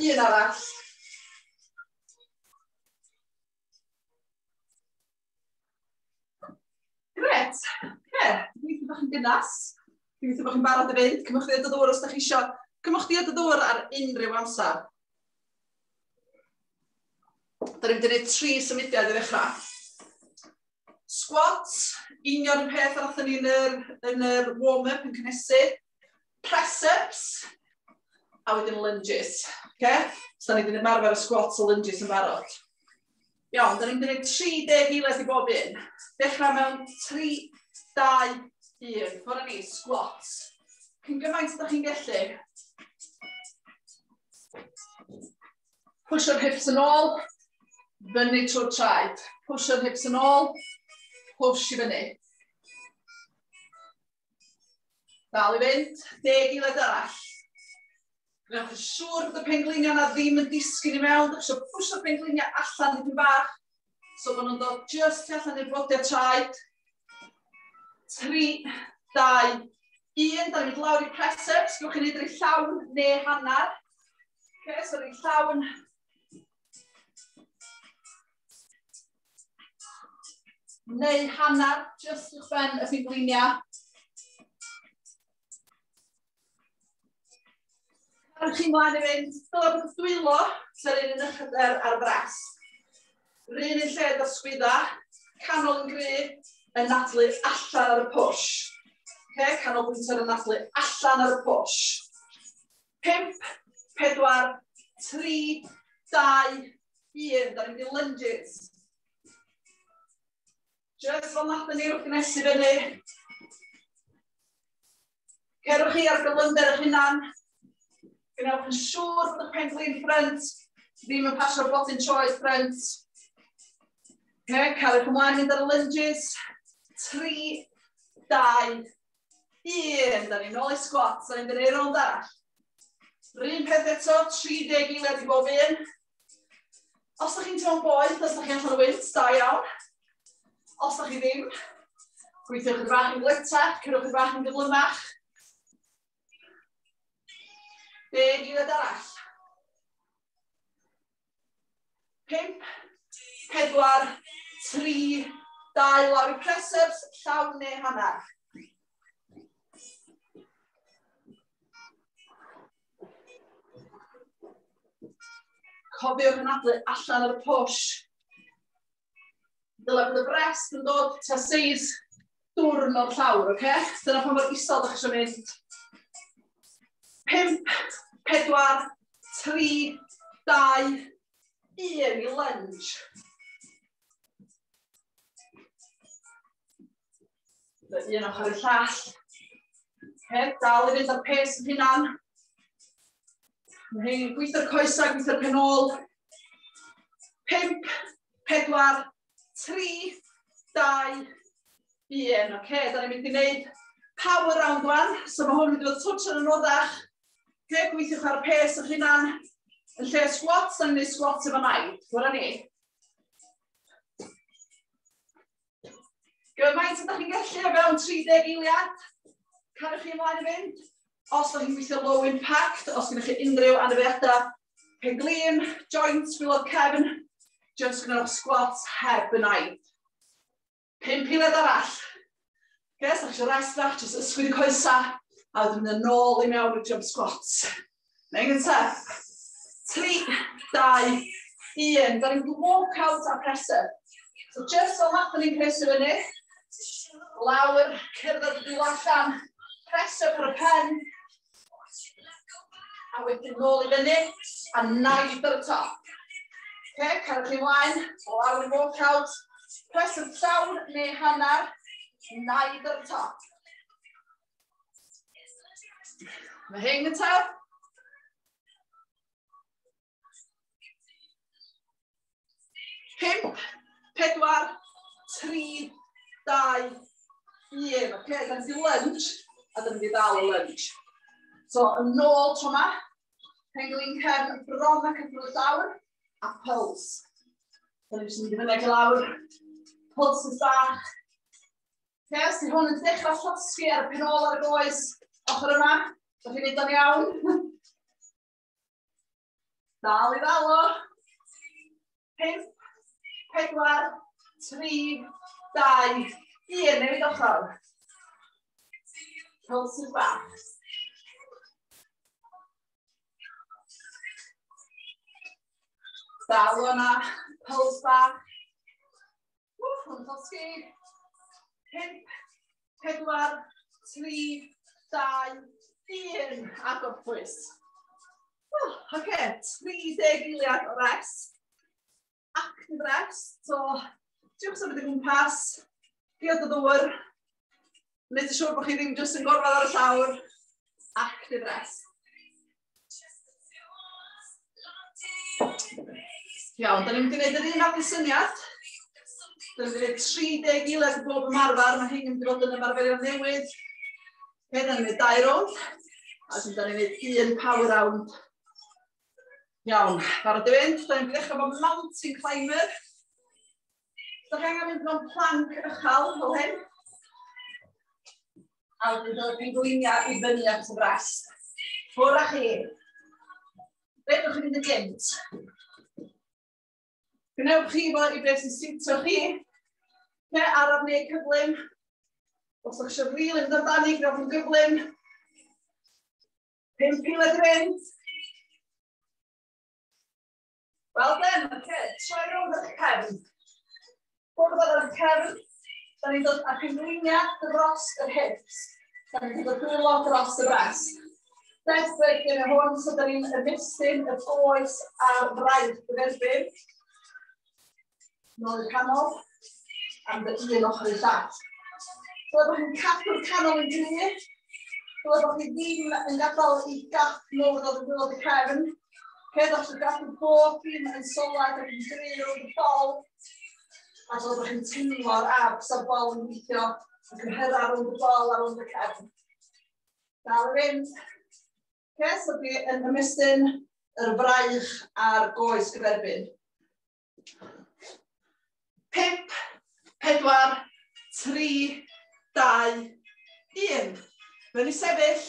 Un arall. Gret. Oce, gobeithio bod chi'n gynnas. Gobeithio bod chi'n barod i fynd. Cymwch ddiod o ddŵr os da chi isio. Cymwch ddiod o ddŵr ar unrhyw amser. Da ni'n mynd i wneud 3 symudiad i ddechrau. Squats, union y peth a nathon ni yn yr warm-up yn cynhesu. Press-ups, a wedyn lunges. Okay? So, da ni wedi ymarfer y squats a lunges yn barod. Iawn, da ni'n mynd i wneud 30 eiliad i bob un. Dechrau mewn 3, 2, 1. Ffwrdd ni, squats. Cyn gymaint ydych chi'n gallu. Pwsio'r hips yn ôl, fyny trwy'r traed. Pwsio'r hips yn ôl, push i fyny. Dal i fynd, 10 eiliad arall. Gwnewch yn siŵr bod y pengliniau yna ddim yn disgyn i mewn. Dych eisiau pwsio'r pengliniau allan dipyn bach. So bod nhw'n dod just allan i'r bodiau traed. 3, 2, 1. Da ni'n mynd lawr i press-ups. Gwch chi'n neud rei llawn neu hanner. Okay, so rei llawn. Neu hanner, just uwch ben y pengliniau. Carwch chi mlaen i fynd, dylai bod y dwylo sy'n un yn ychyder ar frest. Rhyn yn lled o sgwydda, canol yn gry, yn nadlu allan ar y push. Okay, canolbwyntio ar y nadlu allan ar y push. 5, 4, 3, 2, 1. Da ni'n mynd i lunges. Just fel nath ni wrth gnesu fyny. Cerwch chi ar gyflymder eich hunan. Gwnewch yn siŵr bod y pen-glin ffrynt ddim yn pasio'r blodyn troed ffrynt. Okay, cariwch ymlaen mynd ar y lunges. 3, 2, 1. Da ni'n ôl i squats, da ni'n mynd i'r rownd arall. Run peth eto, 30 eiliad i bob un. Os ydych chi'n teimlo'n boeth, os ydych chi allan o wynt, da iawn. Os ydych chi ddim, gweithiwch yn bach yn gletach, cyrwch yn bach yn gyflymach. 10 eiliad arall. 5, 4, 3, 2, lawr i press-ups, llawn neu hanner. Cofiwch anadlu allan ar y push. Dylai bod y brest yn dod tua seis dwrn o'r llawr, oce? Okay? Dyna pa mor isel ydych chi eisiau mynd. 5, 4, 3, 2, 1 i lunge. Un ochr i'r llall. Okay, dal i fynd ar pace yn hunan. Mae hyn gweithio'r coesau, gweithio'r pen ôl. 5, 4, 3, 2, 1. Oce, da ni'n mynd i wneud power round 1. So mae hwn yn mynd i fod twtsh yn anoddach. Okay, gweithiwch ar y pace eich hunan. Yn lle squats, da ni'n gwneud squats efo naid. Gwra ni. Gymaint ydych chi'n gallu o fewn 30 eiliad. Cariwch chi ymlaen i fynd. Os ydych chi'n gweithio low impact, os gennych chi unrhyw anafiadau pen-glin, joints, gwaelod cefn, just gwnewch squats heb y naid. 5 eiliad arall. Okay, so chi eisiau rest bach, just ysgwyd y coesau, a wedyn mynd yn ôl i mewn i'r jump squats. Neu'n gyntaf. 3, 2, 1. Da ni'n walk out a press up. So just fel nath ni'n presu fyny. Lawr, cerdded y dwylo allan. Press up ar y pen. A wedyn nôl i fyny. A naid ar y top. Okay, cariwch chi ymlaen. Lawr i walk out. Press up llawn neu hanner. Naid ar y top. Mae hyn gyntaf. 5, 4, 3, 2, 1. Oce, da ni'n mynd i lunge, a da ni'n mynd i ddal y lunge. So, yn ôl tro yma, penglin cefn bron ac yn cyffwrdd llawr, a pulse. Da ni'n mynd i fyny ac i lawr. Pulses bach. Oce, os di hwn yn dechrau llosgi ar y pen ôl ar y goes, ochr yma, da chi'n neud o'n iawn. Dal i ddal o. 5, 4, 3, 2, 1, newid ochr. Pulses bach. Dal o'na, pulse bach. Wff, hwn llosgi. 5, 4, 3, 2, 1, a gorffwys. Oce, 30 eiliad o rest. Active active rest. So, triwch symud o gwmpas, diod o ddŵr, wneud yn siŵr bod chi ddim jyst yn gorfod ar y llawr. Active rest. Iawn, da ni'n mynd i wneud yr un fath o syniad. Da ni'n mynd i wneud 30 eiliad i bob ymarfer. Mae hyn yn mynd i fod yn ymarferion newydd. Okay, da ni'n gwneud dau rownd. A wedyn da ni'n gwneud un power round. Iawn, barod i fynd. Da ni'n mynd i ddechrau efo mountain climber. Da chi angen mynd mewn plank uchel fel hyn. A wedyn dod â'r pengliniau i fyny at y brest. Ffwrdd â chi. Fedrwch chi fynd yn gynt. Gwnewch chi fo i beth sy'n siwtio chi. Okay, araf neu cyflym. Os ydych chi eisiau rili mynd amdani, gwnewch yn gyflym. 5 eiliad i fynd. Well done, okay. Troi rownd eich cefn. Ffwrdd ar eich cefn. Da ni'n dod â pengliniau dros yr hips. Da ni'n dod â dwylo dros y brest. Dead bug yn hwn, so da ni'n ymestyn y goes a'r fraich gyferbyn. Nôl i'r canol, am dy un ochr i'r llall. Dyle bod chi'n cadw'r canol yn gryf. Dyle bod chi ddim yn gadael i gap mowr ddod yn gwaelod y cefn. Okay, dach chi'n gadw bob dim yn solad ac yn gryf rownd y bol. A dyle bod chi'n teimlo'r abs a'r bol yn gweithio, y cyhyrau rownd y bol a rownd y cefn. Dal i fynd. Okay, so dwi yn ymestyn yr fraich a'r goes gyferbyn. 5, 4, 3, 2, 1. Mewn i sefyll,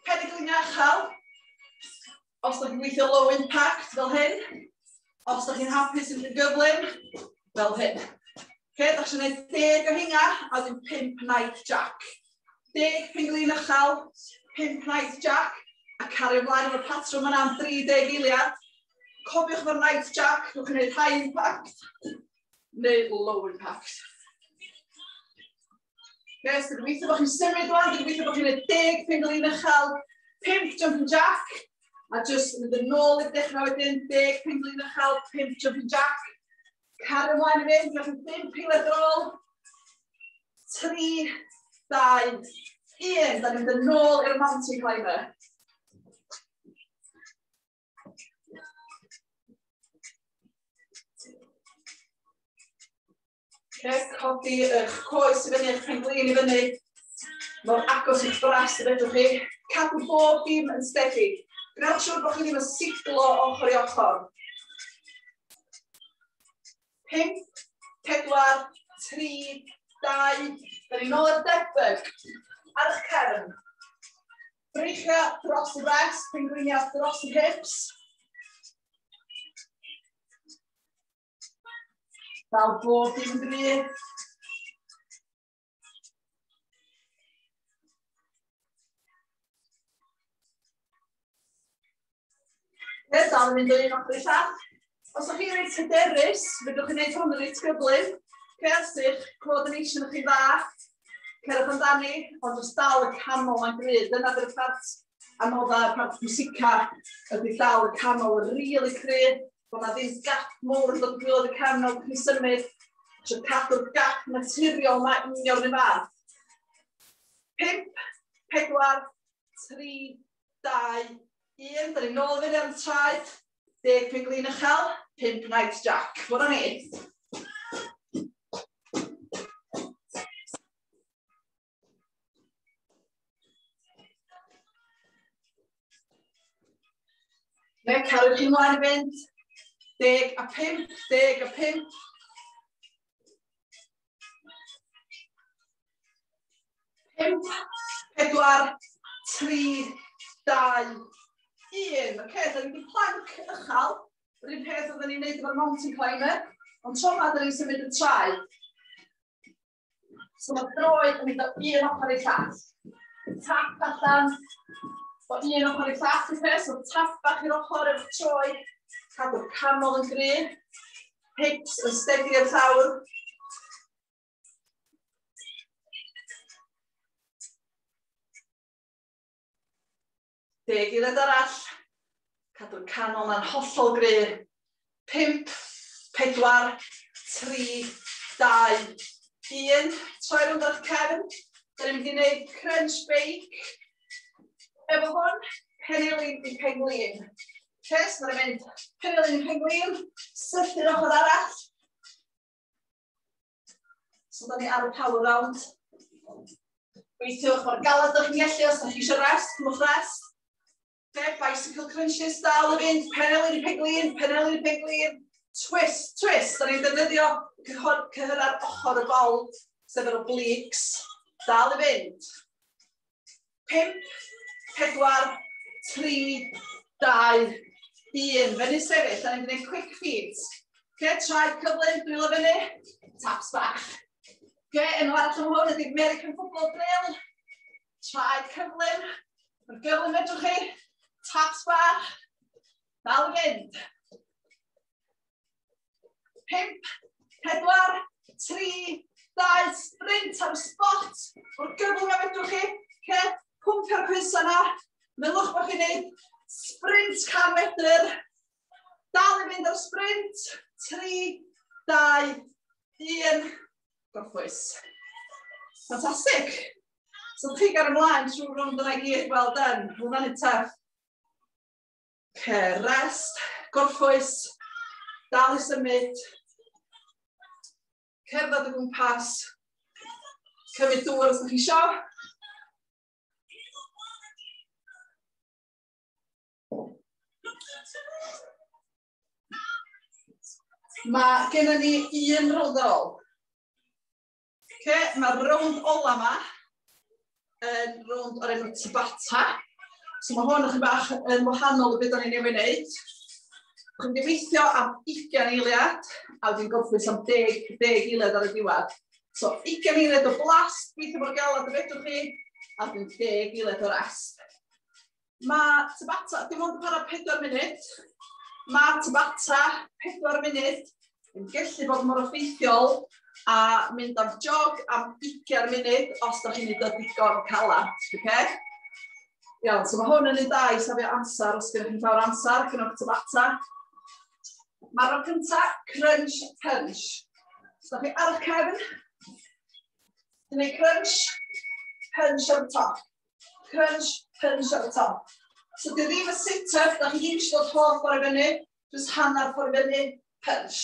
pen-gliniau uchel. Os ydych chi'n gweithio low impact fel hyn. Os ydych chi'n hapus yn gyflym, fel hyn. Okay, ydych chi'n gwneud 10 o hinga, a wedyn 5 night jack. 10 penglin uchel, 5 night jack, a cario ymlaen efo'r patrwm yna am 30 eiliad. Cofiwch efo'r night jack, gewch chi wneud high impact neu low impact. Okay, so gobeithio bod chi'n symud rwan, gobeithio bod chi'n gwneud 10 penglin uchel, 5 jumping jack, a just mynd yn ôl i'r dechrau wedyn, 10 penglin uchel, 5 jumping jack. Cario ymlaen i fynd, gewch chi 5 eiliad ar ôl. 3, 2, 1. Da ni'n mynd yn ôl i'r mountain climber. Okay, codi eich coes i fyny, eich penglin i fyny, mor agos i'ch bras y fedrwch chi. Cadw bob dim yn steady. Gwnewch siŵr bod chi ddim yn siglo ochr i ochr. 5, 4, 3, 2, da ni'n ôl i'r dead bug. Ar eich cefn. Breichiau dros y brest, pengliniau dros y hips. Dal bob dim yn gryf. Okay, dal yn mynd o un ochr i'r llall. Os ydych chi'n reit hyderus, fedrwch chi wneud hwn yn reit gyflym. Okay, os ydych coordination chi'n dda, cerwch amdani, ond jyst dal y canol yn gryf. Dyna dy'r part anodda, y part pwysica, ydy dal y canol yn rili cryf, bod na ddim gap mowr yn dod yn gwaelod y cefn fel chi'n symud. Isio cadw'r gap naturiol yma union yr un fath. 5, 4, 3, 2, 1. Da ni'n nôl fyny ar y traed. 10 penglin uchel, 5 night jack. Ffwrdd â ni. Neu, cariwch chi mlaen i fynd. 10 a 5, 10 a 5. 5, 4, 3, 2, 1. Oce, da ni wedi plank uchel. Yr un peth oedden ni'n neud efo'r mountain climber. Ond tro yma, da ni'n symud y traed. So mae droed yn mynd o un ochr i'r llall. Tap allan o un ochr i'r llall i peth. So tap bach i'r ochr efo'r troed. Cadw'r canol yn gryf. Hips yn steady i'r llawr. 10 eiliad arall. Cadw'r canol na'n hollol gryf. 5, 4, 3, 2, 1. Troi rownd ar eich cefn. Da ni'n mynd i wneud crunch bake. Efo hwn, penelin i penglin. Okay, so da ni'n mynd penelin i penglin, sythu'r ochr arall. So da ni ar y power round. Weithiwch mor galed ydych chi'n gallu, os ydych chi eisiau rest, cymwch rest. Okay, bicycle crunches dal i fynd, penelin i penglin, penelin i penglin. Twist, twist. Da ni'n defnyddio cyhyrau'r ochr y bol, sef yr obliques. Dal i fynd. 5, 4, 3, 2, 1. Fyny sefyll, da ni'n gwneud quick feet. Okay, traed cyflym, dwylo fyny, taps bach. Okay, enw arall am hwn ydy American football drill. Traed cyflym, mae'r gyflym fedrwch chi, taps bach, dal i fynd. 5, 4, 3, 2, sprint ar y spot. O'r gyflym a fedrwch chi. Okay? Pwmpio'r coesau yna. Meddwch bod chi'n gwneud sprint 100 metr. Dal i fynd ar sprint. 3, 2, 1. Gorffwys. Fantastic. So chi gar ymlaen trwy rownd yna i gyd. Well done. Hwna'n un tough. Okay, rest. Gorffwys. Dal i symud. Cerdded o gwmpas. Cymryd dŵr os ydych chi isio. Mae gennym ni un rownd ar ôl. Okay, mae'r rownd ola yma yn rownd o'r enw Tabata. So mae hwn ychydig bach yn wahanol i beth o'n i'n newydd wneud. Chi'n mynd i weithio am 20 eiliad, a wedyn gorffwys am 10 eiliad ar y diwedd. So 20 eiliad o blast, gweithio mor galed y fedrwch chi, a wedyn 10 eiliad o rest. Mae Tabata, dim ond yn para 4 munud. Mae Tabata 4 munud yn gallu bod mor effeithiol a mynd am jog am 20 munud os da chi'n neud o digon calad. Okay? Iawn, so mae hwn yn un da i safio amser os gennych chi'n llawer amser, gynnwch Tabata. Mae'r rownd cyntaf, crunch punch. So da chi ar eich cefn, gwneud crunch, punch ar y top. Crunch, punch ar y top. So di ddim y sit-up, da chi ddim eisiau dod holl ffordd i fyny, just hanner ffordd i fyny, punch.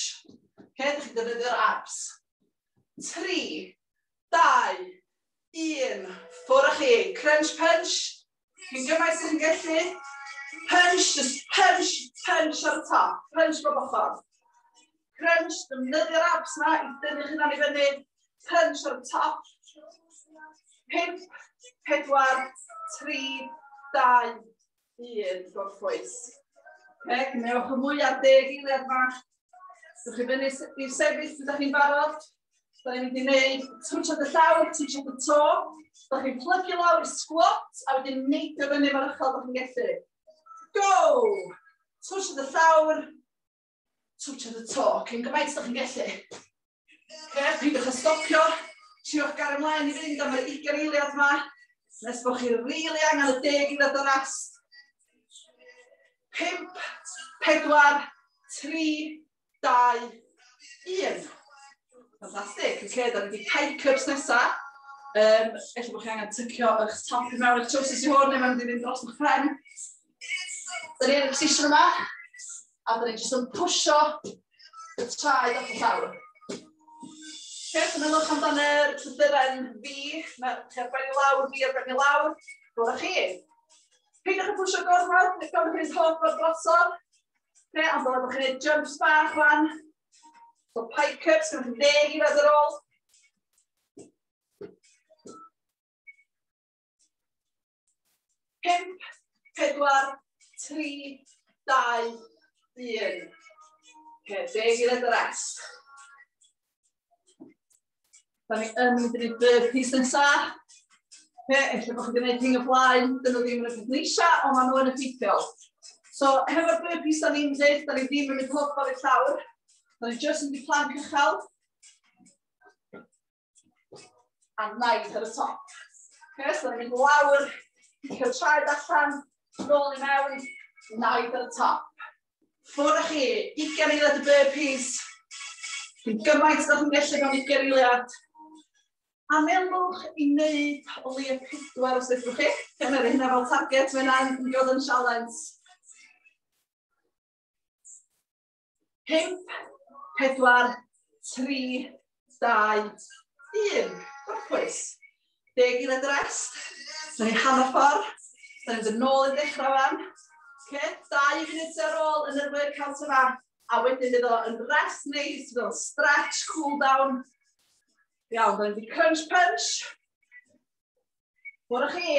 Okay, da chi'n defnyddio'r abs. 3, 2, 1, ffwrdd â chi. Crunch, punch. Chi'n gymaint sydd yn gallu. Punch, just punch, punch ar y top. Punch bob ochr. Crunch, defnyddio'r abs na i dynnu chi'n i fyny. Punch ar y top. 5, 4, 3, 2, 1, gorffwys. Okay, gwnewch y mwy ar 10 eiliad yma. Dewch chi fyny i'r sefyll, ydych chi'n barod. Da ni'n mynd i wneud twtsiad y llawr, twtsiad y to. Da chi'n plygu lawr i squat, a wedyn neidio fyny mor uchel da chi'n gallu. Go! Twtsiad y llawr, twtsiad y to. Cyn gymaint da chi'n gallu. Okay, peidiwch â stopio. Triwch gario ymlaen i fynd am yr 20 eiliad yma. Nes bod chi'n rili angen y 10 eiliad o rest. 5, 4, 3, 2, 1. Fantastic. Okay, da ni wedi pike-ups nesa. Ella bod chi angen tycio eich top i mewn eich trowsus i hwn, neu mae'n mynd i fynd dros eich pen. Da ni yn y position yma, a da ni jyst yn pwsio y traed off y llawr. Okay, so meddwch amdan yr llythyren V, mae chi ar ben i lawr, V ar ben i lawr, ffwrdd â chi. Peidiwch yn pwsio gormod, neu gorfod chi'n holl ffordd drosodd. Okay, ond dylai bod chi'n gwneud jumps bach wan. So pike-ups, gyda chi 10 eiliad ar ôl. 5, 4, 3, 2, 1. Okay, 10 eiliad y rest. Da ni yn mynd i wneud burpees nesa. Okay, ella bod chi'n gwneud hyn o blaen, dyn nhw ddim yn y peth neisa, ond maen nhw yn effeithiol. So, hefo'r burpees da ni'n dweud, da ni ddim yn mynd holl ffordd i'r llawr. Da ni jyst yn mynd i plank uchel. A naid ar y top. Okay, so da ni'n mynd lawr, cael traed allan, nôl i mewn, naid ar y top. Ffwrdd â chi, 20 eiliad y burpees. Cyn gymaint ydych chi'n gallu mewn 20 eiliad. Anelwch i wneud o leia 4 os fedrwch chi. Cymer hynna fel target, mae hynna'n mynd i fod yn challenge. 5, 4, 3, 2, 1. Gorffwys. 10 eiliad rest. Da ni hanner ffordd. Da ni'n mynd yn ôl i ddechrau fan. Okay. 2 munud ar ôl yn yr workout yma. A wedyn fydd o yn rest neis, fydd o'n stretch, cool down. Iawn, da ni'n mynd i crunch punch. Bore chi.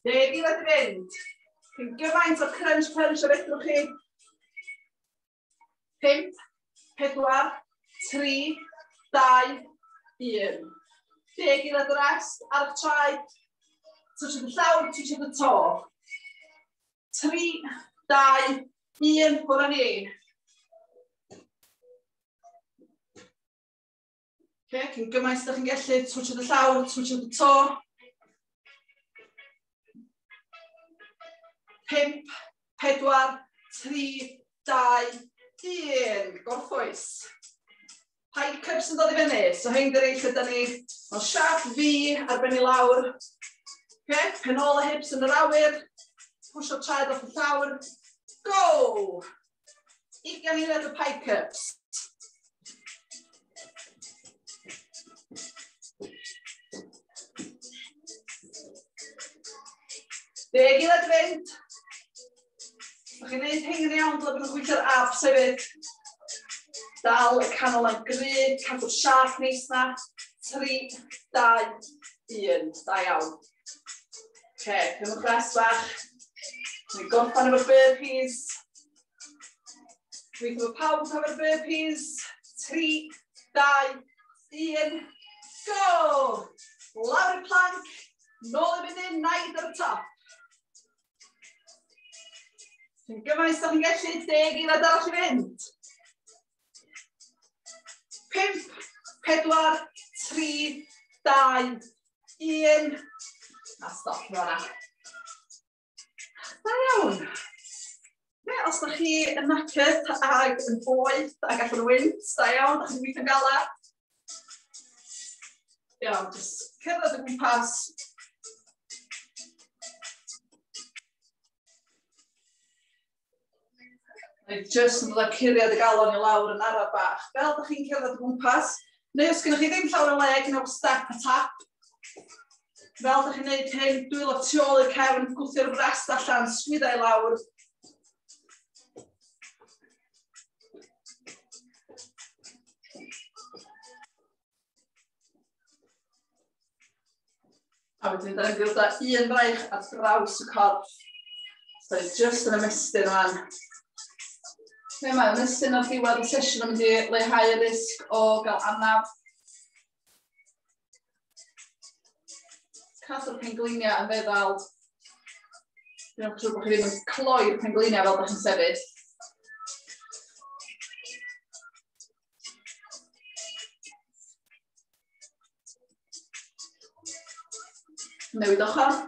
Deg i wedi fynd. Cyn gymaint o crunch punch o fedrwch chi. 5, 4, 3, 2, 1. 10 eiliad rest ar y traed. Twtio y llawr, twtio y to. 3, 2, 1, ffwrdd â ni. Okay, cyn gymaint ydych chi'n gallu, twtio y llawr, twtio y to. 5, 4, 3, 2, 1. Gorffwys. Pike ups yn dod i fyny. So hein dy'r lle da ni mewn siap V ar ben i lawr. Okay, pen ôl y hips yn yr awyr. Pwysio traed off y llawr. Go! 20 eiliad o pike ups. 10 eiliad fynd. Os chi'n gwneud hyn yn iawn, dylai bod yn gweithio'r abs hefyd. Dal y canol yn gry, cadw'r siâp neis na. 3, 2, 1. Da iawn. Okay, cymryd rest bach. Ni'n gorffan efo'r burpees. Gweithio efo pawb efo'r burpees. 3, 2, 1, go! Lawr i'r plank, nôl i fyny, naid ar y top. Cyn gymaint ydych chi'n gallu, 10 eiliad arall i fynd. 5, 4, 3, 2, 1. A stop fan'na. Da iawn. Ne, os ydych chi yn knackered ag yn boeth ag allan o wynt, da iawn, ydych chi'n gweithio'n galed. Iawn, jyst cerdded o gwmpas. Neu jyst yn dod â curiad y galon i lawr yn araf bach. Fel ydych chi'n cerdded o gwmpas, neu os gennych chi ddim llawer o le, gwnewch step a tap. Fel ydych chi'n gwneud hyn, dwylo tu ôl i'r cefn, gwthio'r brest allan, sgwyddau i lawr. A wedyn, da ni'n dod â un braich ar draws y corff. So, just yn ymestyn rwan. Neu mae ymestyn ar ddiwedd y sesiwn yn mynd i leihau y risg o gael anaf. Cadw'r pengliniau yn feddal. Dwi'n siŵr bod chi ddim yn cloi'r pengliniau fel ydych chi'n sefyll. Newid ochr.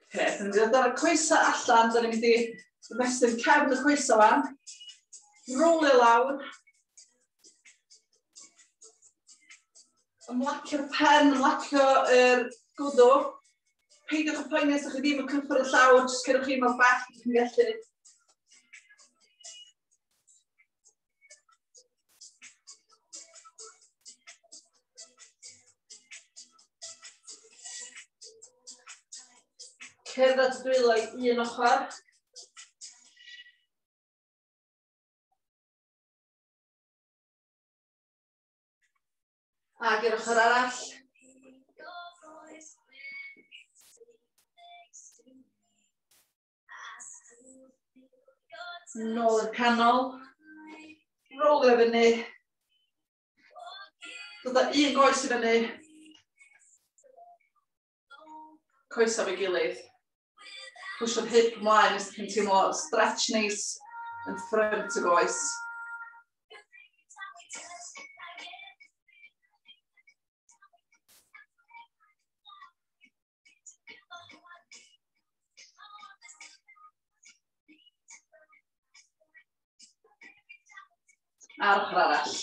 Okay, dyn ni'n dod ar y coesau allan, dyn ni'n mynd i ymestyn cefn y coesau fan. Rolio lawr. Ymlacio'r pen, ymlacio'r gwddw. Peidiwch â poeni os ydych chi ddim yn cyffwrdd y llawr, jyst cerwch chi mor bell ydych chi'n gallu. Cerdded y dwylo i un ochr. Ac i'r ochr arall. Nôl i'r canol. Rolio fyny. Dod â un goes i fyny. Coesa efo'i gilydd. Pwsio'r hip ymlaen nes chi'n teimlo stretch neis yn ffrynt y goes. A'r ochr arall.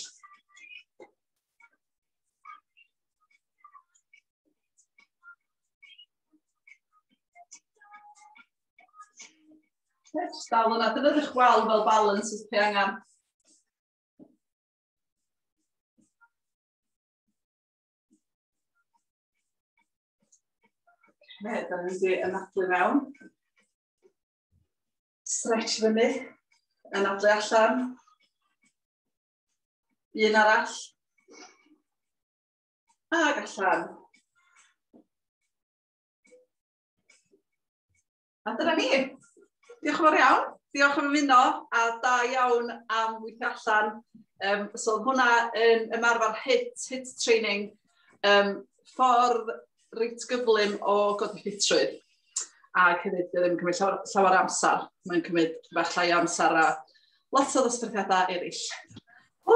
Just dal yna. Defnyddiwch wal fel balance os chi angen. Okay, da ni'n mynd i anadlu mewn. Stretch fyny. Anadlu allan. Un arall. Ag allan. A dyna ni. Diolch yn fawr iawn. Diolch am ymuno a da iawn am weithio allan. So oedd hwnna yn ymarfer HIIT training, ffordd reit gyflym o godi ffitrwydd. Ac hefyd, ddim yn cymryd llawer amser. Mae'n cymryd bach llai o amser a lot o ddosbarthiadau eraill. O,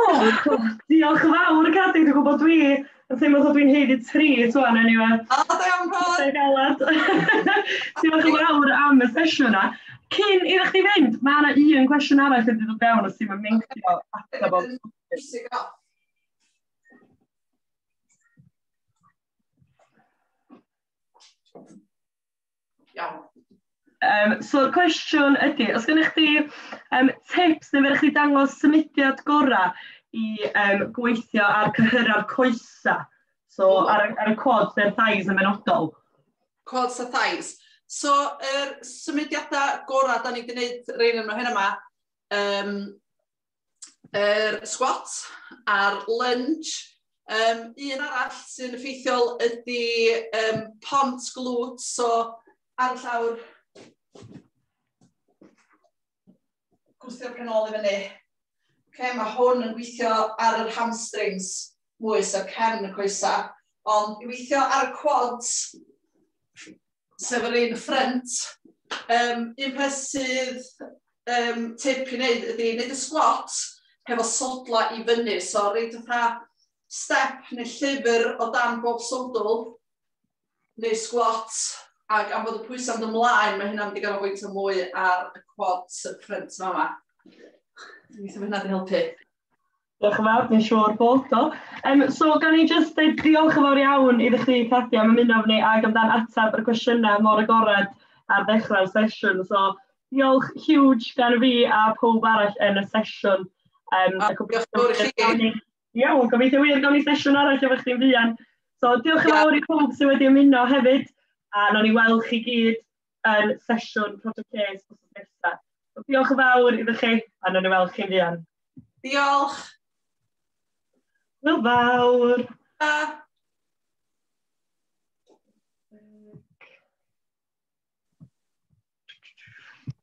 diolch yn fawr, Cadi. Dwi'n gwybod dwi yn teimlo fatha dwi'n haeddu treat wan, anyway. O, da iawn, Rhod. Dau galad. Diolch yn fawr am y sesiwn yna. Cyn iddo chdi fynd, mae yna un cwestiwn arall wedi dod fewn os ti'n meindio ateb o. Iawn. So, cwestiwn ydy, os gennych chdi tips neu fedrwch chi dangos symudiad gorau i gweithio ar cyhyrau'r coesa, so ar y quads neu'r thighs yn benodol? Quads a thighs. So, yr symudiadau gorau da ni wedi gwneud rhain yn hyn yma, yr squat a'r lunge. Un arall sy'n effeithiol ydy pont glute, so ar y llawr, gwthio'r pen ôl i fyny. Okay, mae hwn yn gweithio ar yr hamstrings mwy, sef cefn y coesa, ond i weithio ar y quads, sef yr un ffrynt, un peth sydd tip i wneud ydy wneud y squat hefo sodla i fyny, so reit fatha step neu llyfr o dan bob sodl, neu squat, ac am fod y pwysau yn ymlaen, mae hynna'n mynd i ganolbwyntio mwy ar y quads y ffrynt yma. Dwi'n gobeithio hynna di helpu. Diolch yn fawr, dwi'n siŵr bod o. So, gan i jyst dweud diolch yn fawr iawn iddo chdi, Cadi, am ymuno efo ni ac amdan ateb yr cwestiynau mor agored ar ddechrau'r sesiwn. So, diolch huge gan fi a pob arall yn y sesiwn. Diolch yn fawr i chi. Iawn, gobeithio wir gawn ni sesiwn arall efo chdi'n fuan. So, diolch yn fawr i pob sydd wedi ymuno hefyd, a nawn ni weld chi gyd yn sesiwn Project Lles wythnos nesaf. So, diolch yn fawr iddo chi, a nawn ni weld chi'n fuan. Diolch. Hwyl fawr. Ta.